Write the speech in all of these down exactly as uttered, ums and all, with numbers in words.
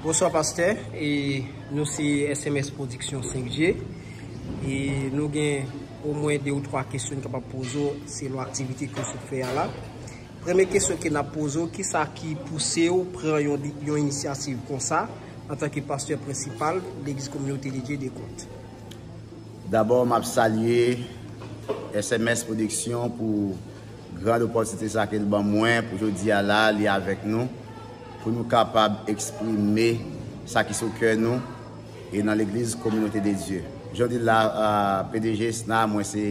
Bonswa pastè, e nou se S M S Production senk G, e nou gen omwen de ou twa kesyon n kapab poze w selon aktivite ke w sot fè a la. Premye kesyon ke n ap poze w, kisa ki pouse w pran yon, yon inisyativ konsa antanke pastè prensipal Legliz Kominote de Dye de Kont? Dabò, m ap salye S M S Production pou gran opòtinite sa ke l ban mwen pou jodi a la, li avèk nou, pou nou kapab eksprime sa ki sou kè nou e nan Legliz Kominote de Dye. Jan w di l la, P D G Esna, mwen se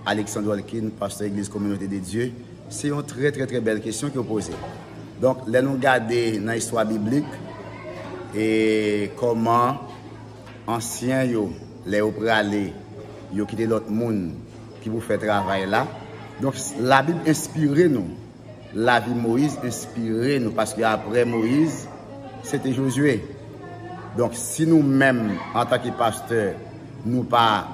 Alexandre Holkin, pastè Legliz Kominote de Dye. Se yon trè, trè, trè bèl kesyon ke w poze. Donk, lè nou gade nan istwa biblik, e kòman ansyen yo, lè yo prale, yo kite lòt moun ki pou fè travay la. Donk, Labib enspire nou. Lavi Moyiz enspire nou, paske apre Moyiz, se te Jozye. Donk, si nou menm, antanke pastè, nou pa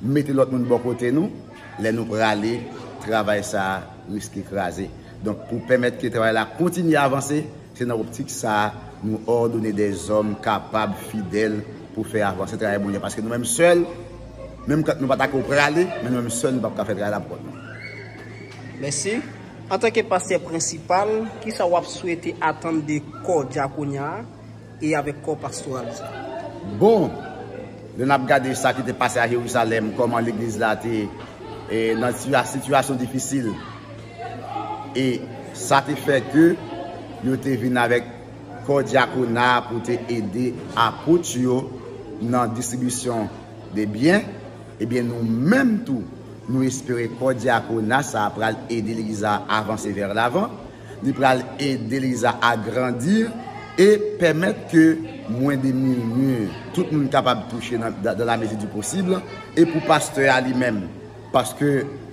mete lòt moun bò kote nou, lè nou prale, travay sa a riske kraze. Donk, pou pèmèt ke travay la kontinye avanse, se nan optik sa a nou òdone dèzòm kapab, fidèl, pou fè avanse travay Bondye. Paske nou menm sèl, menm kan nou pa ta ko prale, men nou menm sèl, nou p ap ka fè travay la pou kont nou. Mèsi. Antanke pastè prensipal, kisa w ap swete atann de kò dyakonya a e avèk kò pastoral sa? Bon, lè n ap gade sa ki te pase a Jerizalèm, kòman legliz la te e, nan sityasyon difisil. E sa te fè ke yo te vin avèk kò dyakona pou te ede apot yo nan distribisyon de byen. Ebyen, nou menm tou, nou espere kò dyakona sa a pral ede legliz la avanse vè lavan. Li pral ede legliz la agrandi e pèmèt ke mwen de milye tout moun kapab touche nan, dans la mesure du possible. E pou pastè a li menm, paske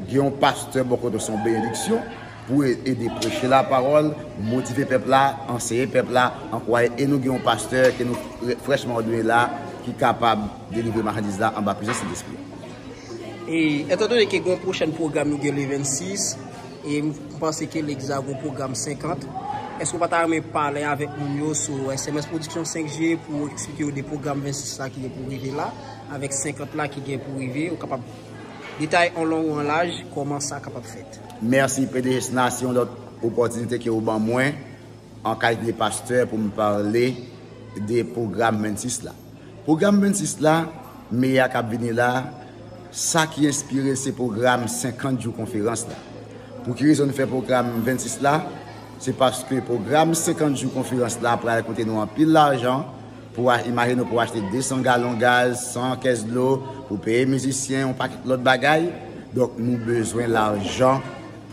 gen yon pastè bò kote w se yon benediksyon pou ede preche lapawòl, motive pèp la, anseye pèp la, ankouraje. E nou gen yon pastè ke nou frèchman òdone la ki kapab delivre machandiz la anba pwisans Sentespri a. E etandone ke gen yon pwochèn pwogram nou gen le vennsis, e m panse ke legliz la gen yon pwogram senkant, èske w pa ta renmen pale avèk moun yo sou S M S Production senk G pou eksplike yo de pwogram vennsis la ki gen pou rive la, avèk senkant la ki gen pou rive, ou kapab detay an long ou an laj kòman sa kapab fèt? Mèsi P D G Esna, se yon lòt opòtinite ke ou ban mwen an kalite de pastè pou m pale de pwogram vennsis la. Pwogram vennsis la, me a k ap vini la, sa ki enspire l se pwogram senkant jou konferans la. Pou ki rezon n fè pwogram vennsis la? Se paske pwogram senkant jou konferans la pral koute nou anpil lajan pou a, imajine w pou achte desan galon gaz, san kès dlo, pou peye mizisyen, yon pakèt lòt bagay. Donk, nou bezwen lajan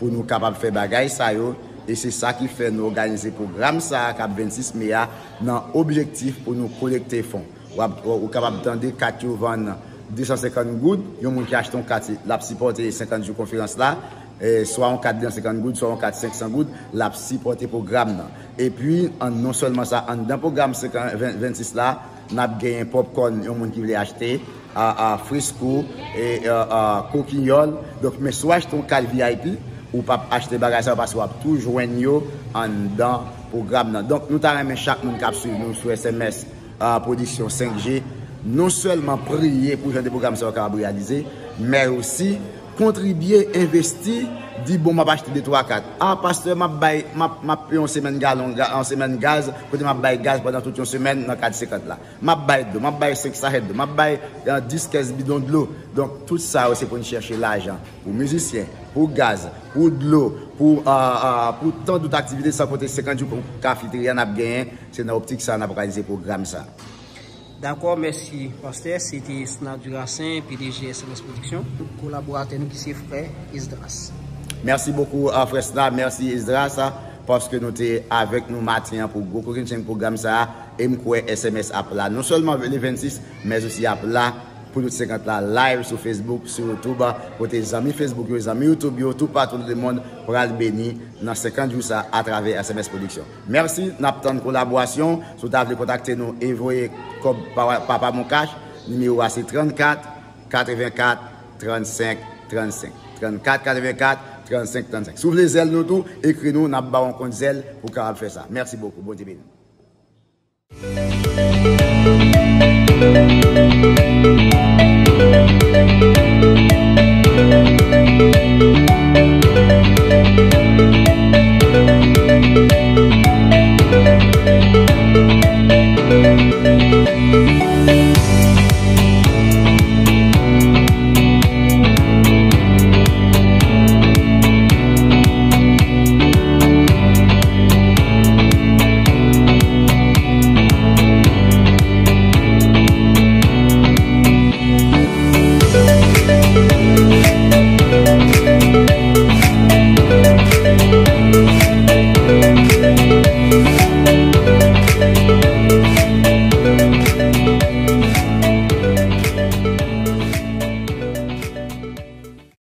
pou nou kapab fè bagay sa yo. E se sa ki fè nou òganize pwogram sa a k ap vennsis me a nan objektif pou nou kolekte fon. W ap, ou kapab tande kat yo vann desan senkant goud. Yon moun ki achte yon kat, l ap sipòte senkant jou konferans la. E, swa yon kat desan senkant goud, swa yon kat senk san goud, l ap sipòte pwogram nan. Epi, an, non sèlman sa, anndan pwogram senkant, ven, vennsis la, n ap genyen pòpkòn, yon moun ki vle achte, a, a, fresco, e, a, a, kokinyòl. Donk, men si w achte yon kat V I P, ou p ap achte bagay sa yo paske w ap tou jwenn yo anndan pwogram nan. Donk, nou ta renmen chak moun k ap swiv nou sou S M S a, Production senk G, non sèlman priye pou jan de pwogram sa yo kapab reyalize, men osi kontribye, envesti, di, bon, m ap achte de twa kat. A, pastè, m ap bay, m ap, m ap peye yon semèn galon, ga- yon semèn gaz, kote m ap bay gaz pandan tout yon semèn nan kat senkant la. M ap bay dlo, m ap bay senk sachè dlo, m ap bay, e, dis kès bidon dlo. Donk, tout sa yo se pou n chèche lajan pou mizisyen, pou gaz, pou dlo, pou, a, a, pou tan dout aktivite, san konte senkant jou pou kafeterya n ap genyen. Se nan optik sa a n ap òganize pwogram sa a. Dakò, mèsi pastè. Se te Esna Duracin, P D G S M S Production, kolaboratè nou ki se frè Esdras. Mèsi bokou, a, frè Esna, mèsi Esdras, a, paske nou te avèk nou maten an pou gwo kokennchenn pwogram sa a. E m kwè S M S ap la non sèlman le vennsis, men osi ap la pou tout senkant la live sou Facebook, sou YouTube, kote zanmi Facebook yo, zanmi YouTube yo, toupatou nan lemonn pral beni nan senkant jou sa atravè S M S Production. Mèsi, n ap tann kolaborasyon. Si w ta vle kontakte nou e voye kòb pa, pa, pa Mon Cash, nimewo a se trannkat, katrevenkat, trannsenk, trannsenk. Trannkat, katrevenkat, trannsenk, trannsenk. Si w vle zèl nou tou, ekri nou, n ap ba w yon kont zèl pou w kapab fè sa. Mèsi bokou. Bondye beni w.